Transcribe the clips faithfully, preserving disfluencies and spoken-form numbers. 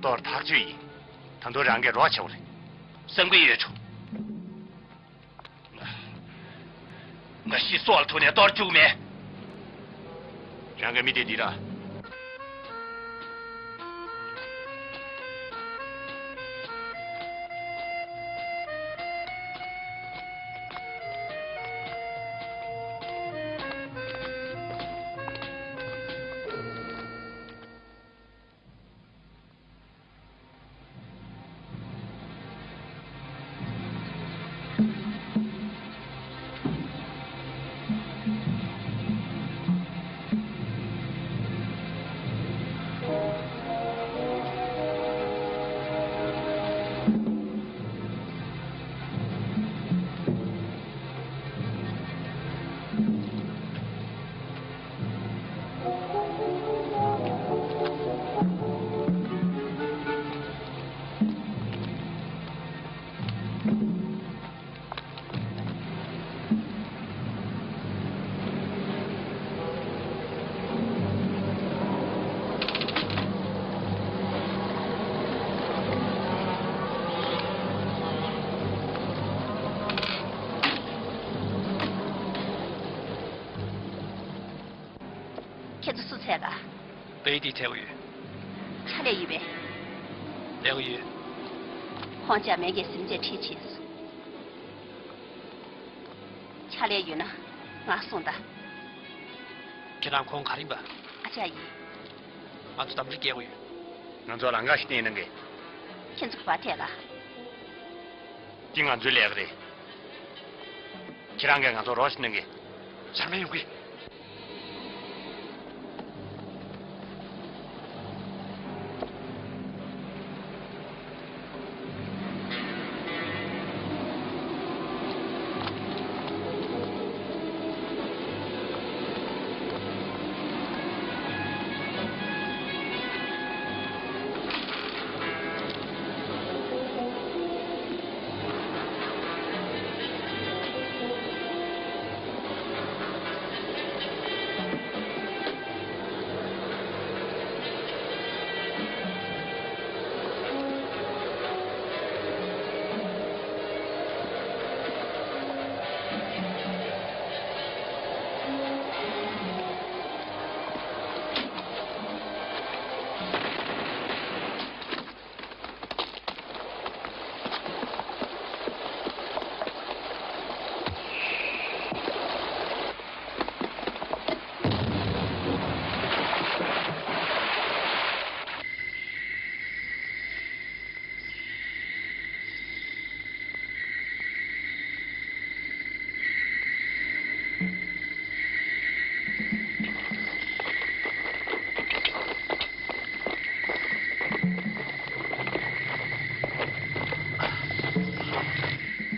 གཏོར་ཐག་ཆོད་ཡིན། ད་དུང་རང་གིས་རོགས་བྱེད་དགོས་རེད། བསམ་གྱི་ཡོད་ཆོག་ང་ཤི་སྲོག་ལ་ཐུག་ནས་གཏོར་བཅུག་མེད། རང་གི་མི་དེ་འདི་ར། ཁྱེད་ཚོ་སུ་འཚོལ་ག། པའི་ཏི་འཚོལ་གི་ཡོད། ཕྱག་ལས་ཡོད་པས། ལས་ཀ་ཡོད། ཁོང་ཅག་མེ་གེ་སིམ་རྗེས་ཁྲིད་ཕྱིན་སོང་། ཕྱག་ལས་ཡོད་ན་ང་གསུངས་དང་། ཁྱེད་རང་ཁོང་ག་རེ་ཡིན་པ། ཨ་ཅག་ཡིན། ང་ཚོ་འདམ་རི་སྐྱེལ་དགོས་ཡོད། ང་ཚོ་ལམ་ཁ་ཞིག་བསྟན་གནང་གི། ཁྱེད་ཚོ་ག་པར་ཐད་ལ། འདི་ང་ཚོའི་ལས་ཀ་རེད། ཁྱེད་རང་གིས་ང་ཚོ་རོགས་ཤིག་གནང་གི། ཇར་མན་ཡོང་གི།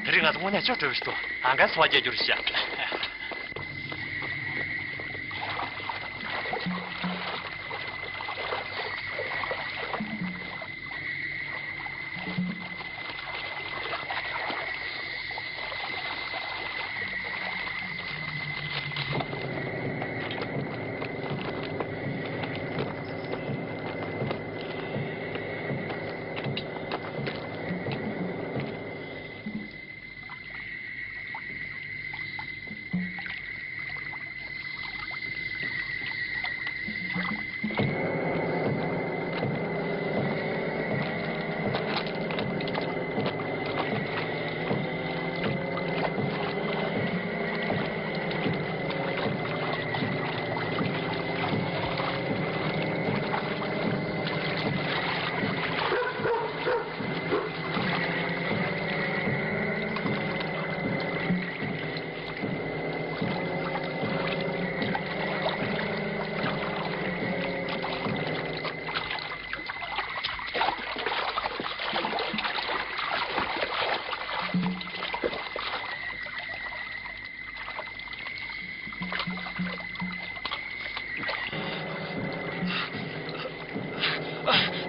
དེ་རིང་ང་ཚོ་དངོས་གནས་ཅོ་བྲོ་བའི་ཞིག་འདུག་ཨང་ཀའི་སོ་རྒྱག་རྒྱུ་རེད་ཤག་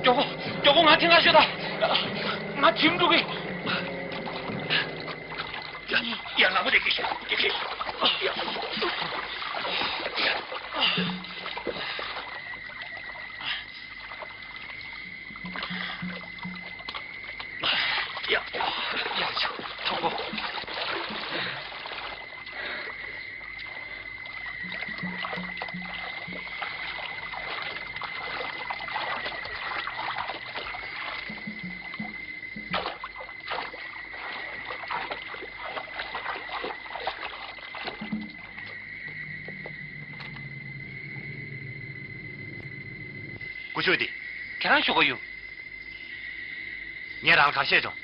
མགྱོགས་པོ། མགྱོགས་པོ། ང་ཐེངས་ཁ་ཤོད་ད། ང་གྲིམ་འགྲོ་གི། ཡ། ཡ། ལག་པ་དེ་ཁེ་ཤོད། དེ་ཁེ་ཤོད། ཡ། ཡ། ཆོས་དེ། ཁྱེད་རང་ཞུ་གི་ཡོད། ངས་རང་ལ་ག་རེ་བཤད་བྱུང་།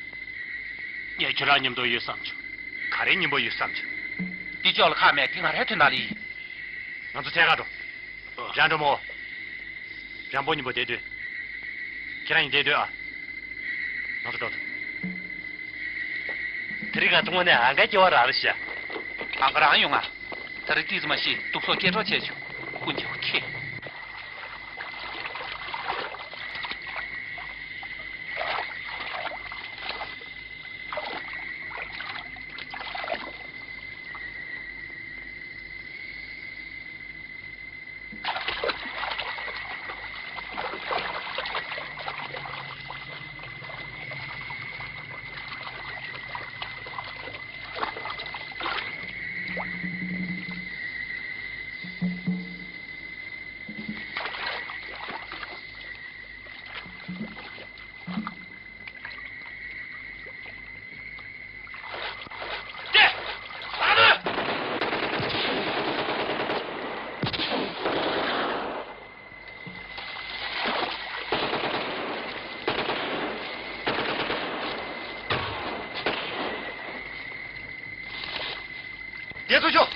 ངས་ཁྱོད་རང་མཉམ་དུ་ཡོད་བསམ་བྱུང་། ག་རེ་མཉམ་པོ་ཡོད་བསམ་བྱུང་། འདི་ཕྱོགས་ལ་ཁག་མེད། འདི་ང་རའི་མཐུན་ན་ལི། ང་ཚོ་འཚོལ་ག་འགྲོ། རང་འགྲོ་མོ། རང་པོ་མཉམ་པོ་བསྡད་སྡོད། ཁྱེད་རང་ཡིན་བསྡད་སྡོད་ཨ། ང་ཚོ་འགྲོ་ཐུབ། དེ་རིང་ང་ཚོ་དངོས་གནས་ཨང་ཀའི་སྐྱེ་བ་རག་རེད་ཤག་ཨང་ཀ་རང་ཡོང་ང་། ད་རེས་ཏིས་མ་ཤི་སྡུག་སོགས་སྐྱེ་གྲོགས་བྱས་བྱུང་། ཀུན་གྱི་ཁེ། དེ་ཚོ་ཤོག་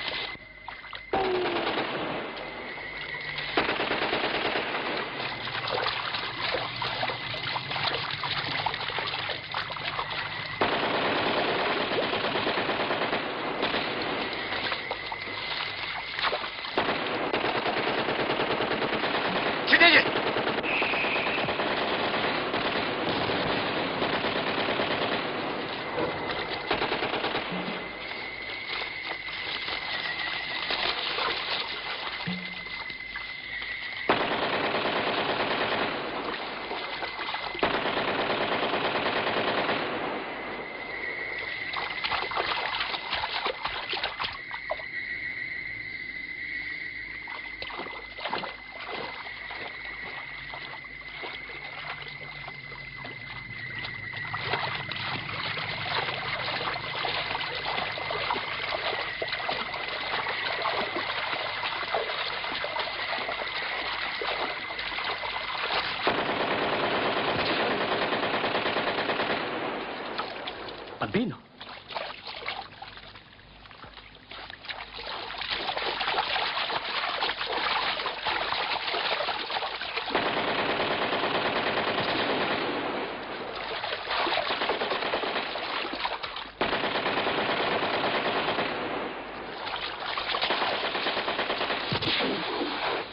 ཁྱེད་དེ་ཡིན། པ་པི་ནོ།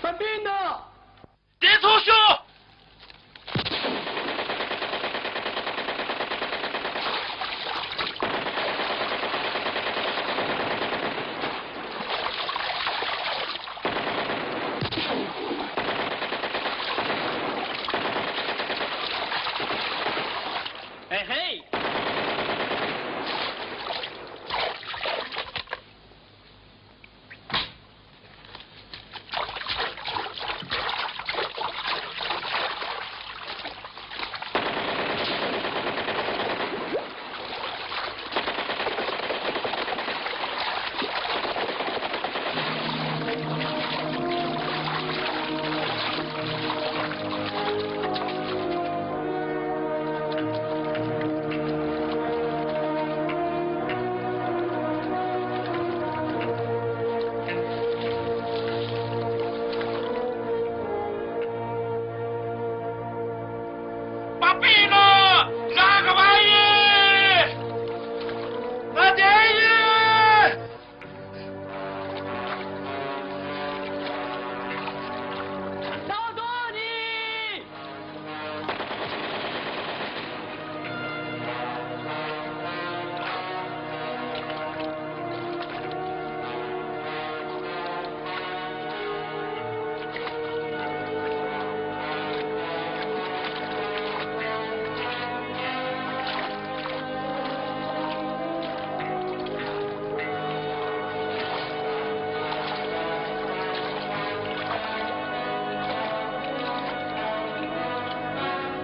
པ་པི་ནོ། དེ་ཚོ་ཤོག་ཨེ་ཧེ། པ་པི་ནོ། ང་ག་པར་ཡིན། ང་འདིར་ཡིན།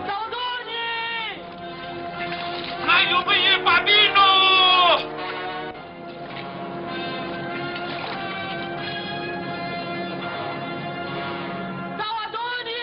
ད་དོ་ནི། ང་ཡོང་གི་ཡིན། པ་པི་ནོ། རྩ་བ་རྡོ་ནི།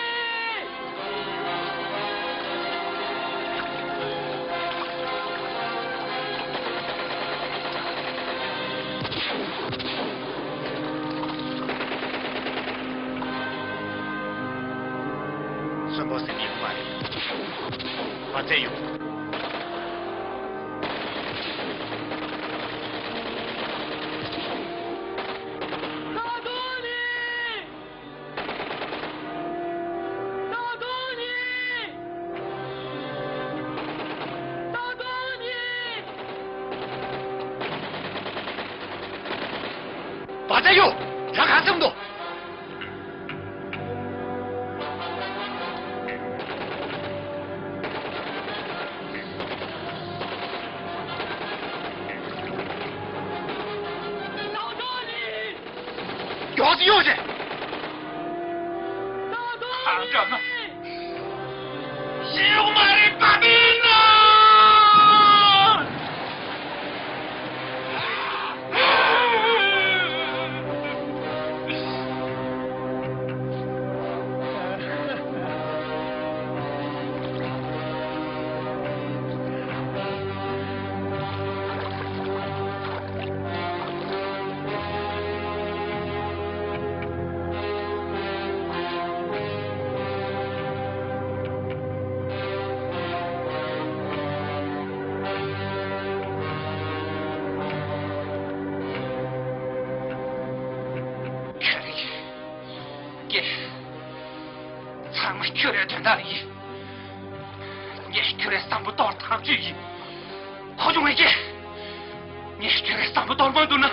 མ་བཙལ་ཡོད། བ་ཚ་ཡོད། ད་ག་ཚོད་འདུག་མགྱོགས་སུ་ཡོང་ཞིག་ཨ་ཙི། ཤེས་ཡོང་མ་རེད་པ་མིན་ན། ཁྱོད་རེད། ཀྱེ། ཚང་མ་ཁྱོད་རའི་དོན་དག་རེད། ངས་ཁྱོད་རའི་བསམ་བློ་གཏོར་ཐག་ཆོད་ཡིན། གོ་བྱུང་ངས་ཀྱེ། ངས་ཁྱོད་རའི་བསམ་བློ་གཏོར་མ་ཐུབ་ན།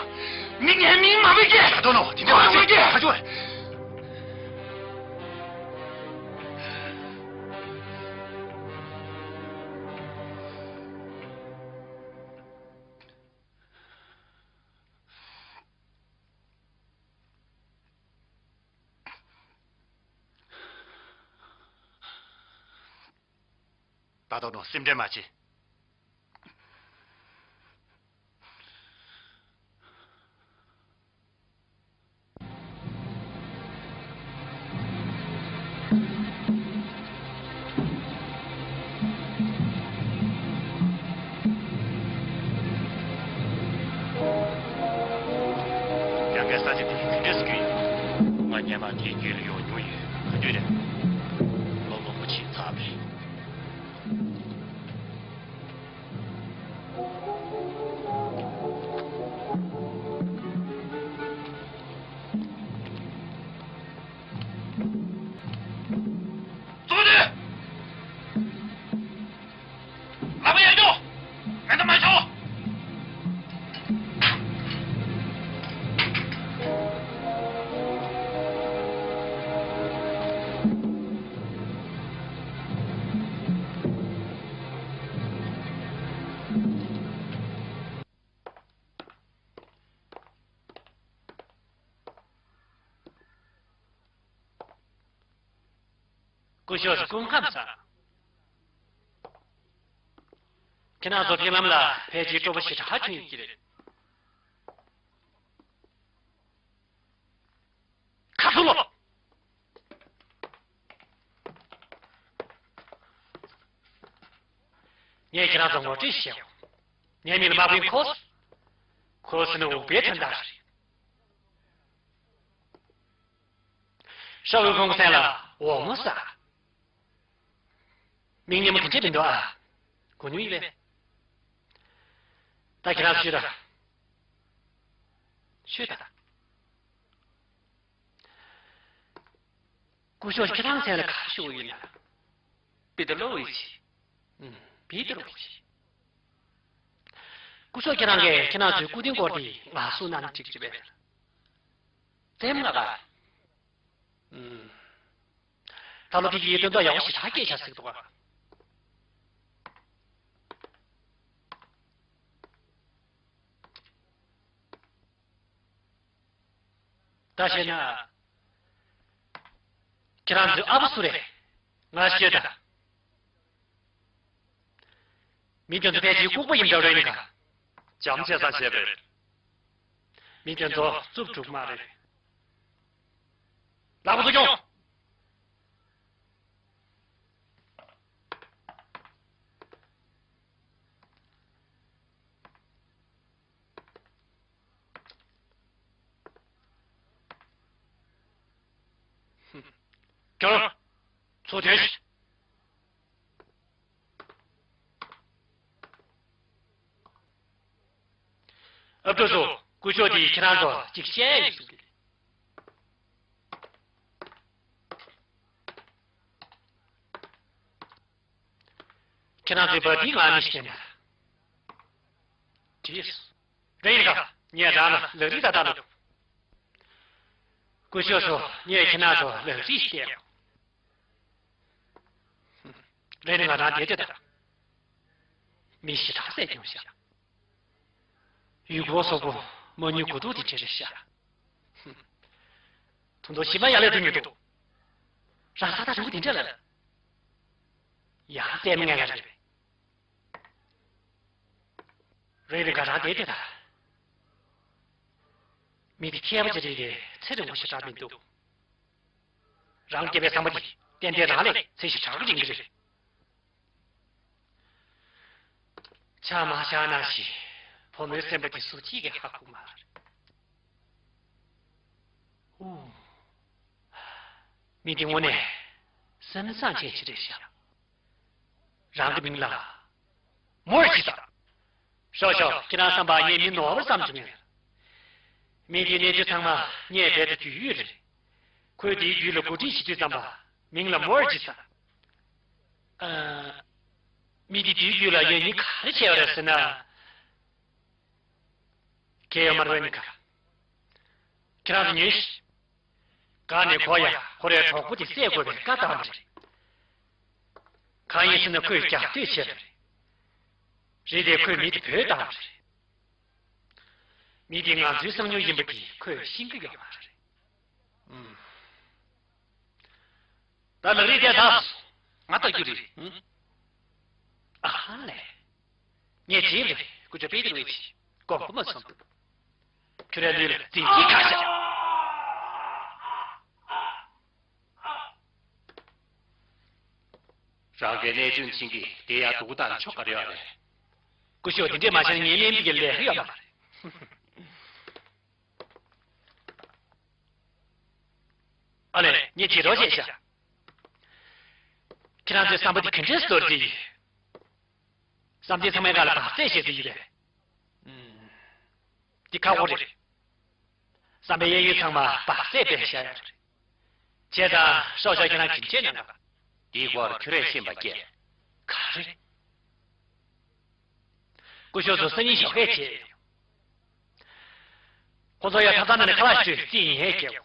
མི་ངའི་མིང་མ་འབོད་ཀྱེ། ད་དོ་ནོ་དེ་འདྲ་མ་བྱེད་ཀྱེ། ཁ་ཆུ། ད་དོ་ནོ་སེམས་ཁྲལ་མ་བྱེད། རྒྱ་སྐད་ས་ཆ་དེ་ག་འདྲས་སུ་བརྒྱུད་ཡོད། ང་སྔོན་མ་དེའི་རྒྱུད་ལ་ཡོང་མྱོང་ཡོད། ག་དུས་རེད། ལོ་མང་པོ་ཕྱིན་ཚར་བས། ཙོ་དེ། ལག་པ་ཡར་རྒྱོབ། མེ་མདའ་མར་ཞོག་སྐུ་ཞབས་སྐུ་ཁམས་བཟང་། ཁྱེད་རང་ཚོ་ཕེབས་ལམ་ལ་ཕལ་ཆེར་སྤྲོ་པོ་ཞེ་དྲག་བྱུང་ཡོད་ཀྱི་རེད། ཁ་ཐུག་ལོ། ངས་ཁྱེད་རང་ཚོ་ངོ་སྤྲོད་ཞུ། ངའི་མིང་ལ་དམག་དཔོན་ཁོ་སི། ཁོ་སི་ནི་འུག་པའི་དོན་དག་རེད། ཧྲ་ཝེ་ཁོང་གི་མཚན་ལ་འོག་མོ་ཟེར། མིང་སྙན་མོ་ག་འདྲས་མི་འདུག་ཨ། གོ་མྱོང་ཡོད་པས། ད་ཁྱེད་རང་ཤོད་དང་། ཤོད་དང་། སྐུ་ཞབས་ཁྱེད་རང་མཚན་ལ་ག་རེ་ཞུ་དགོས་ཡོད་ན། པི་ཏ་ལོ་ཝི་ཆི། ཨུམ། པི་ཏ་ལོ་ཝི་ཆི། སྐུ་ཞབས་ཁྱེད་རང་གིས་ཁྱེད་རང་ཚོའི་སྐུ་དྲིན་སྐོར་དེ་ང་གསུང་གནང་ན་འགྲིག་རེད་པས། ཙེམ་ང་ག་ཨུམ། ད་ལོ་ཕ་གིའི་སྟོན་ཐོག་ཡག་པོ་ཞེ་དྲག་སྐྱེས་བཞག་ཟེར་གི་འདུག་ག་ད་བཤད་ན། ཁྱེད་རང་ཚོའི་ཨ་ཕ་སུ་རེད། ང་ཤོད་དང་། མི་དེ་ཚོ་ཕལ་ཆེར་ལྐུགས་པ་ཡིན་འདྲ་རེད་ནི་ག་འཇམ་བྱས་ཙང་བྱས་པས། མི་དེ་ཚོ་རྩུབ་སྒྲུག་མ་རེད། ལག་པ་ཚུར་རྒྱོབ། ཀྱང་། ཚུར་ཐོན་ཤིག་ཨ་ཕྲུག་ཚོ། སྐུ་ཞབས་དེས་ཁྱེད་རང་ཚོ་ཅིག་བཤད་ཡོད་གསུང་གི། ཁྱེད་རང་ཚོའི་བ་དེའི་ངག་ནས་བཤད་ན། དྲིས། རེད་ཡིན་ཁ། ངས་རང་ལ་ལག་རིས་ད་ལྟ་ལ། སྐུ་ཞབས་ཚོ། ངས་ཁྱེད་རང་ཚོ་ལག་རིས་བཤད། རེད་ནི་ང་རང་བསྡད་དེ་དང་། མི་ཞེ་དྲག་བསད་ཀྱང་བཞག། ཡུལ་སྐོར་སོག་པོ་མ་ཉུལ་དགུ་ཐུག་དེ་འདྲ་རེད་ཤག། ཐུང་ཐུང་ཞི་མ་ཡག་ལས་ཐུབ་མི་འདུག། རང་ས་ཐག་རིང་པོ་དེ་འདྲ་ལ། ཡ་བཙན་མི་ངན་ཁ་རེད་པས། རེད་རེད་ག་རང་བསྡད་དེ་དང་། མི་དེ་མཁས་པ་ཅིག་རེད་དེ་ཚེ་རིང་པོ་ཞེ་དྲག་མི་འདུག། རང་སྐྱེ་བའི་བསམ་པ་དེ་ཏན་ཏན་རང་ལས་ཚེ་ཞེ་དྲག་རིང་གི་རེད། ཆ་མ་བཞག་ན་ཞིག་བུ་མོའི་སེམས་པ་དེ་སུ་གཅིག་གིས་ཧ་གོ་མ་རེད། ཨོ། མི་འདི་དངོས་གནས་སེམས་བཟང་ཅན་ཅིག་རེད་ཤག། རང་གི་མིང་ལ་མོར་གྱིས་ཟེར། ཤོག་ཤོག་ཁྱེད་རང་བསམ་པ་ངས་མི་ནོར་བར་བསམ་བྱུང་ཡོད། མི་འདིའི་གནས་ཚུལ་ཚང་མ་ངས་རྦད་དེ་རྒྱུས་ཡོད་རེད། ཁོས་དེའི་རྒྱུད་ལ་གོ་སྒྲིག་བྱེད་དུས་ཙམ་པ་མིང་ལ་མོར་གྱིས་ཟེར། ཨ། མི་འདི་དེའི་རྒྱུད་ལ་ཡོད་མི་ག་རེ་བྱས་པ་རེད་ཟེར་ན། གལ་ཡོད་མ་རེད་པས་ནི་ཁ། ཁྱེད་རང་ཚོ་ཉོན་ཞིག། ག་ནས་གོ་ཡ་ཁོ་རའི་གྲོགས་པོ་དེ་བསད་དགོས་པའི་བཀའ་བཏང་བ་རེད། གང་ཡིན་ཟེར་ན་ཁོས་རྒྱག་འདོད་བྱས་པ་རེད། རེད་དེ་ཁོས་མི་དེ་བོས་བཏང་བ་རེད། མི་དེ་ང་ཚོའི་གསང་མྱུལ་ཡིན་པ་དེ་ཁོས་ཤེས་ཀྱི་ཡོད་མ་རེད། ཨུམ། ད་ལག་རིས་དེ་ད་ང་ལྟ་རྒྱུ་རེད། ཨུམ། ཨ་ཧ་ལས། ངས་བྱས་པ་རེད། སྐུ་ཅོ་པེ་དེ་རེད་ཅི། དགོངས་པ་མ་ཚོམ་འདུག། ཁྱོད་རའི་ལུས་ལ་འཛིན་གྱིས་ཁ་བཞག། རང་གི་གནས་ཆུང་ཆིང་གིས་དེ་ཡང་སྡུག་དང་ཆོ་ག་རེ་ཡོད་རེད། སྐུ་ཞབས་དེ་འདྲས་མ་བྱས་ན་ངའི་གཉེན་པོ་གི་ལས་ཀ་ཡོད་མ་རེད། ཨ་ལས་ངས་བྱེད་རོགས་བྱས་ཤག། ཁྱེད་རང་ཚོའི་བསམ་པ་དེ་ག་འདྲས་སྟོར་གྱི་ཡིན། བསམ་གཏན་ཚང་མའི་སྒང་ལ་བག་ཚད་བཤད་ཀྱི་ཡོད་པས། ཨུམ། འདི་ཁག་པོ་རེད། བསམ་པའི་གཡས་གཡོན་ཚང་མ་བག་ཚད་སྦས་བཞག་ཡོད་རེད། བྱས་ཙང་ཤོག་ཤོག་ཁྱེད་རང་གིན་ཆེ་གནང་དང་། འདིའི་སྐོར་ཁྱོད་རས་ཤེས་པ་སྐྱེས། ག་རེ། སྐུ་ཞབས་ཚོ་སང་ཉིན་ཞོགས་ཀས་བྱས་ཡོང་། ཁོ་ཚོ་ཡང་ཐབ་ཚང་ནང་ནས་ཁ་ལག་ཞིག་བཙལ་ཡིན་ཧེ་སྐྱེ།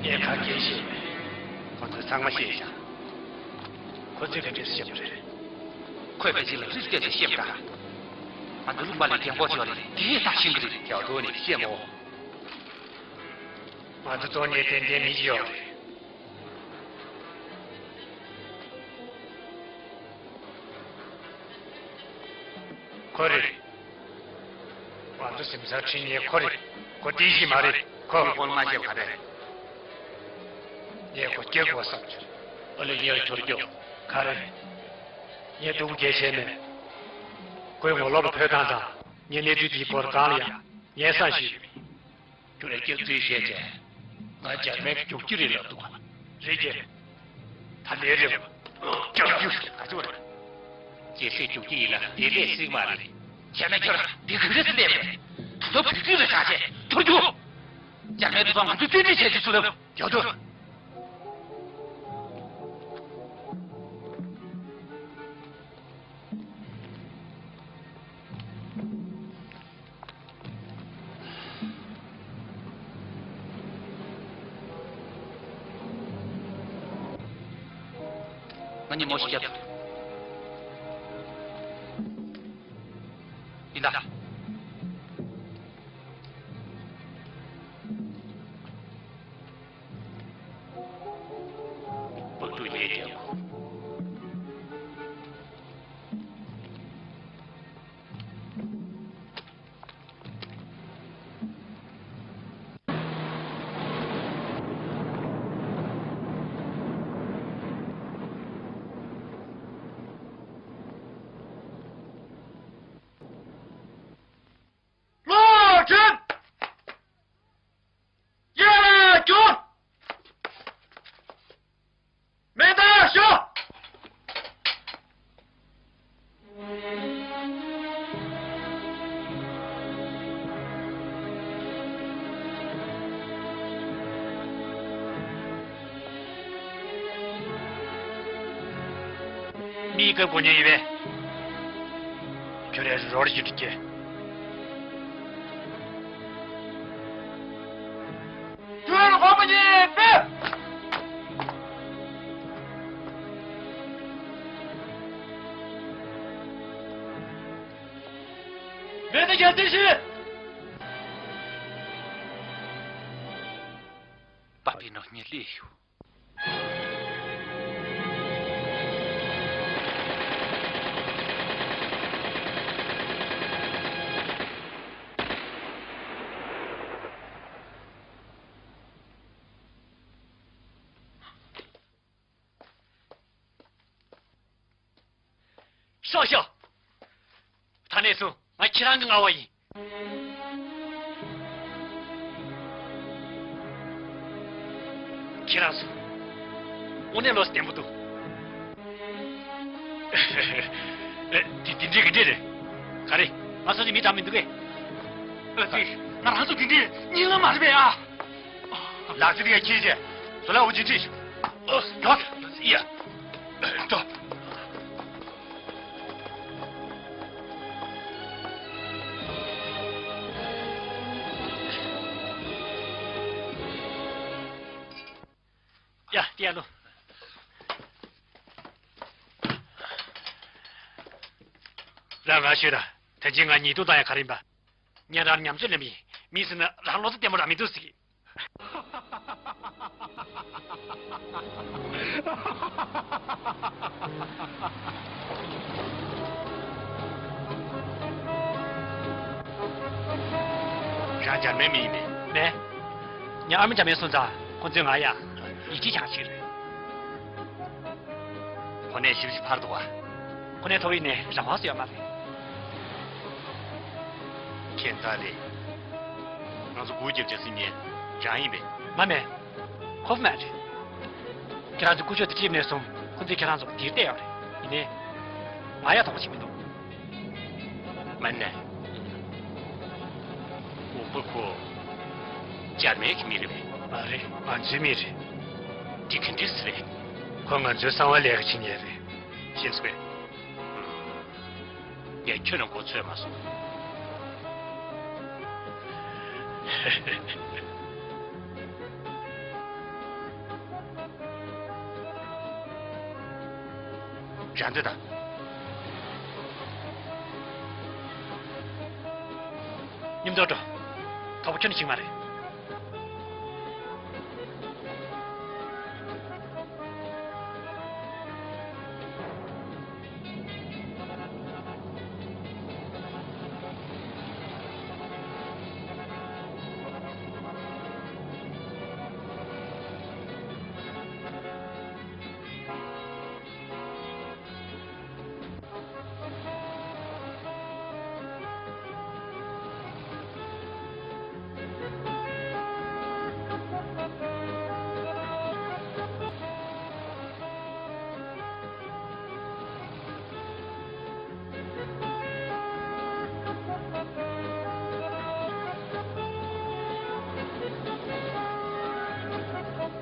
ངས་ག་གེ་ཤེས་མེད། ཁོ་ཚོས་ཚང་མ་ཤེས་ཤག། ཁོ་ཚོས་ག་འདྲས་ཤེས་པ་རེད། ཁོས་ཕལ་ཆེར་ལག་རིས་བལྟས་ནས་ཤེས་པ་འདྲ། ང་ཚོ་ལུང་པ་ལ་རྒན་གོག་ཅིག་ཡོད་རེད། དེས་ད་ཤེས་ཀྱི་རེད། རྒྱག་ཐུབ་ནས་ཤེས་མོ། ང་ཚོ་ཚོ་ནས་ཏན་ཏན་མི་ཅིག་ཡོད་རེད། ཁོ་རེད། ང་ཚོ་གཟིམ་སར་ཁྲིད་མཁན་ཁོ་རེད། ཁོ་དེ་ཞིག་མ་རེད་ཁོ། ཁོ་མ་ཤེས་ག་རེ། ངས་ཁོ་སྐྱོབ་དགོས་བསམ་བྱུང་། ཨ་ལས་ངས་ཁྱོར་སྐྱོབ། ག་རེ། ངས་སྡུག་པོ་བྱས་བྱས་མེད། ཁོའི་ངོ་ལོག་ལ་བོས་བཏང་ཙང་ངས་གནས་ཚུལ་དེའི་སྐོར་གང་ལ་ཡང་ངས་བསམ་ཤེས་ཡོད་མེད། ཁྱོད་རང་སྐྱག་རྫུན་བཤད་བྱས། ང་འཇར་མན་གྱི་རྒྱུག་ཁྱི་རེད་ལབ་འདུག་ག། རེད་ཀྱི། ད་ལན་རེད་པ། སྐྱག་རྫུན་ཟེར་ག་ཅི་བ་རེད། རྒྱལ་སྲས་རྒྱུག་ཁྱི་ཡིན་ན་དེ་ལས་སྲིད་མ་རེད། བྱས་ན་ཁྱོད་རང་འདི་ག་རེ་ཟེར་ལས་པ་རེད། ད་དུང་བོད་བརྒྱུད་ལ་བཞག་བྱས་ཐོར་རྒྱུག། འཇར་མན་དུ་ང་ཚོ་བཙན་ཁྲིད་བྱས་ཏེ་སུ་ལབ་རྒྱག་དུས། ང་གཉིས་མོ་ཞིག་བརྒྱབ། ཡིན་ད། སྤག་ཕྲུག་ཉལ་རྒྱག་གོ། ཡིན་སྐབས་དགོས་ཉེན་ཡིན་པས། ཁྱོད་རའི་རོགས་ཞིག་སྒྲིག་གྱིས། ཁྱོད་ལ་དགོངས་པ་ཉེས་པས། མེད་ན་རྒྱལ་སྲས་ཞིག་པ་པི་ནོ་ཉིད་ལས་ཞུ། ཤོག་ཤོག་ད་ནས་བཟུང་ང་ཁྱེད་རང་གི་ངག་དབང་ཡིན། ཁྱེད་རང་ཚོ་དངོས་གནས་བློ་བདེ་པོ་འདུག་ཨེ། དེ་དེ་འདྲའི་གི་འདྲ་རེད། ག་རེ། ང་ཚོ་ནི་མི་འདྲ་མི་འདུག་གས། ཨ་ཙི། ང་རང་ཚོ་དེ་འདྲའི་སྙིང་ལ་མ་རེད་པས་ཨ། ལག་ཅི་དེ་ག་ཁྱེར་བྱས། བཟོ་ལ་འུ་ཅི་ཁྲིད་ཤོག་ཨོ། ཡོད། ཡ། ཏོ། ཡ། ཏི་ཡ་ལོ། རང་རང་ཤོད་ད། ད་ཅི་ང་ཉེས་རྡུང་བཏང་ཡ་ག་རེ་ཡིན་པ། ངས་རང་ཉམས་ཚོད་ལེན་པ་ཡིན། མི་ཟེར་ན་རང་བློ་རྩེ་བརྟན་པོ་རང་མི་འདུག་ཟེར་གི། རང་འཇར་མན་མི་ཡིན་པས། མེད། ངའི་ཨ་མ་འཇར་མན་སོང་ཙང་ཁོང་ཚོས་ང་ཡ་ཡིག་ཆ་སྦྱང་ཞིག་རེད། གོ་གནས་ཞིབ་ཞིབ་འཕར་འདུག་བ། གོ་གནས་མཐོ་བའི་ནས་རང་དབང་སུ་ཡོད་མ་རེད། ཁྱེད་ད་ལས། ང་ཚོ་སྒུག་རྒྱབ་བྱ་སྲིད་ཉན་རང་ཡིན་པས། མ་མེད། ཁོ་བོ་མ་རེད། ཁྱེད་རང་ཚོ་སྐུ་ཞབས་དེ་ཁྲིད་ནས་བཟུང་ཁོ་ཚོས་ཁྱེད་རང་ཚོ་འདིར་བསྡད་ཡོད་རེད། ཡིན་ནའི། ང་ཡ་དོགས་པ་ཞིག་མི་འདུག་མ་ནས། འོ་ཁོ་ཁོ། འཇར་མན་གྱི་མི་རེད་པས། མ་རེད། ང་ཚོའི་མི་རེད། འདི་ག་འདྲས་རེད། ཁོ་ང་ཚོའི་གསང་བ་ལས་ཀ་བྱེད་མཁན་རེད། ཤེས་སོང་ངས། ངས་ཁྱོད་རང་མགོ་ཚོས་མ་སོང་། རང་འདོད་དང་། མཉམ་དུ་འགྲོ། དོགས་པ་ཁྱོན་ནས་ཞིག་མ་རེད།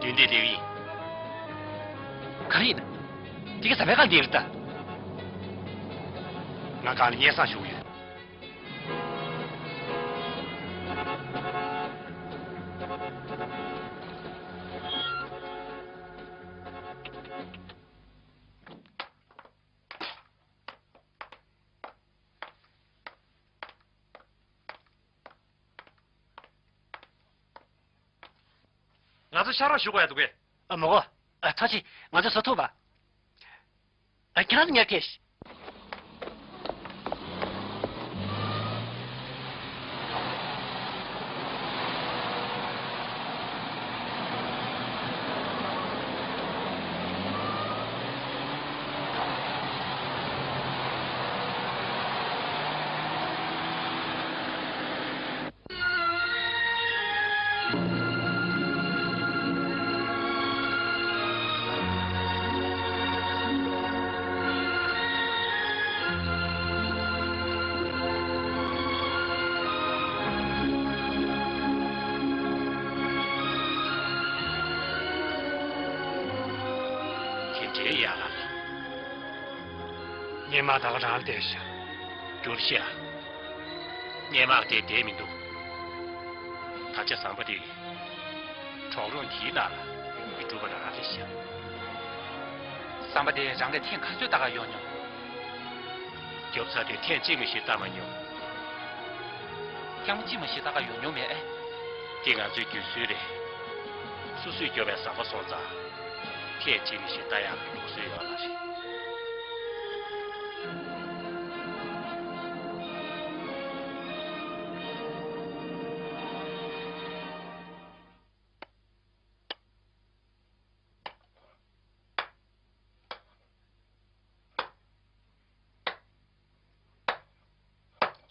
དེ་འདྲས་ལེགས་ཡིན། ག་རེ་ཡིན། དེ་ག་ཟ་བའི་ཁ་འདི་རེད་ད། ང་གང་ལ་སྙན་སེང་ཞུ་གི་ཡོད། ང་ཚོ་ཤག་རོགས་ཞུ་དགོས་ཡ་འདུག་གས། ཨ་མ་གོ། ཨ་ཐོག་ཆེ། ང་ཚོ་བཟོ་ཐུབ་པ། ཨ་ཁྱེད་རང་ཚོ་ཉར་གས། དེ་འདྲའི་ཡག་ལ། སྔས་མ་ད་ག་རང་བསྡད་ཤག་འགྱུར་ཤག་སྔས་མ་དེ་བསྡད་མི་འདུག་ད་ཆ་ཟམ་པ་དེ་གྲོག་རོང་དེའི་ནང་ལ་མི་འགྲོ་བ་རང་རེད་ཤག་ཟམ་པ་དེ་རང་ལ་ཐེངས་ག་ཚོད་ལྟ་ག་ཡོང་མྱོང་། རྒྱོབ་ཚར་དུས་ཐེངས་གཅིག་མ་ཞིག་ལྟ་མ་མྱོང་། རྐྱང་པ་གཅིག་མ་ཞིག་ལྟ་ག་ཡོང་མྱོང་མེད་ཨེ། འདི་ང་ཚོའི་རྒྱུན་སྲོལ་རེད། སོ་སོས་རྒྱོབ་པའི་ཟམ་པ་སོང་ཙང་། ཐེངས་གཅིག་མ་ཞིག་ལྟ་ཡག་གི་ལུགས་སྲོལ་ཡོད་ལ་རེད།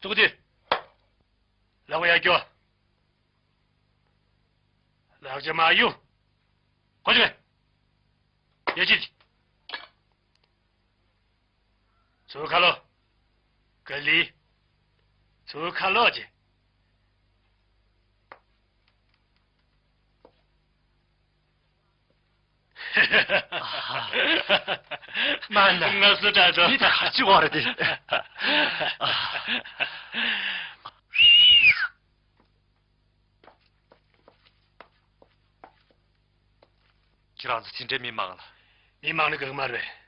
ཙུག་ཏི། ལག་པ་ཡར་རྒྱོབ། ལག་ཆ་མར་གཡུག་གོ་ཆ་མེད། ཡ་ཅི། ཚུར་ཁ་ལོག་ག་ལི། ཚུར་ཁ་ལོག་ཅེ། མ་ལ། ང་སུ་དྲག་དོ། འདི་ད་ག་ཅི་བ་རེད་དེ། ཁྱེད་རང་ཚོ་དེ་འདྲའི་མི་མང་ལ། མི་མང་ནི་གང་མ་རེད།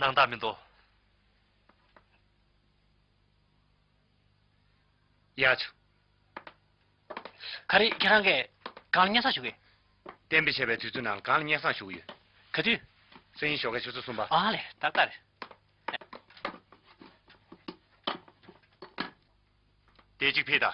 སྣང་དག་མི་འདུག་ཡ་ཆུ། ག་རེ་ཁྱེད་རང་གིས་གང་ལ་སྙན་སེང་ཞུ་གི། གཏན་འབེབས་བྱས་པའི་དུས་ཚོད་ནང་ལ་གང་ལ་སྙན་སེང་ཞུ་གི་ཡོད། ག་དུས། སང་ཉིན་ཞོགས་ཀའི་ཆུ་ཚོད་གསུམ་པ། ཨ་ལས་ཏག་ཏག་རེད། དེ་གཅིག་ཕེབས་ད།